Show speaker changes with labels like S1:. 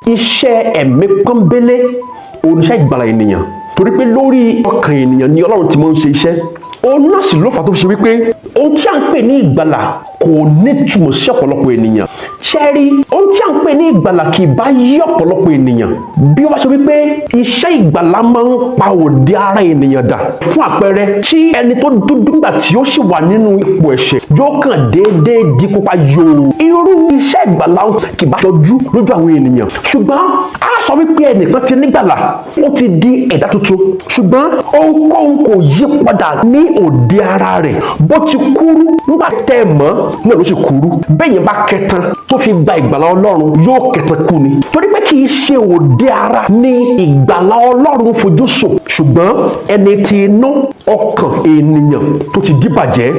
S1: Iṣẹ́ ẹ̀mí pọ́nbélé oníṣẹ́ ìgbàlà ènìyàn, torí pé lórí ọkàn ènìyàn ni Ọlọ́run ti máa ń ṣe iṣẹ́. Òun náà sì ló fà tó fi ṣe wípé ohun tí a ń pè ní ìgbàlà kò nítumọ̀ sí ọ̀pọ̀lọpọ̀ ènìyàn. Ṣẹ́rí, ohun tí a ń pè ní ìgbàlà kì í bá yí ọ̀pọ̀lọpọ̀ ènìyàn bí ó bá ṣe wípé iṣẹ́ ìgbàlà máa ń pa òde ara ènìyàn dà. Fún àpẹẹrẹ, tí ẹni tó dúdú nígbà tí ó sì wà nínú ipò ẹ̀ṣẹ̀ yóò kàn déédéé di pupa yòò, irú iṣẹ́ ìgbàlà kì bá jọjú lójú àwọn ènìyàn. Ṣùgbọ́n a sọ wípé ẹnìkan ti nígbàlà, ó ti di ẹ̀dá tuntun, ṣùgbọ́n ohunkóhun kò yí padà ní òde ara rẹ̀. Bó ti kúrú nígbà tẹ́ ẹ mọ̀ náà ló sì kúrú. Bẹ́ẹ̀ yẹn bá kẹtan tó fi gba ìgbàlà Ọlọ́run, yóò kẹtan kú ni, torí pé kì í ṣe òde ara ní ìgbàlà Ọlọ́run fojú sùn, ṣùgbọ́n ẹni tí inú ọkàn ènìyàn tó ti dìbàjẹ́.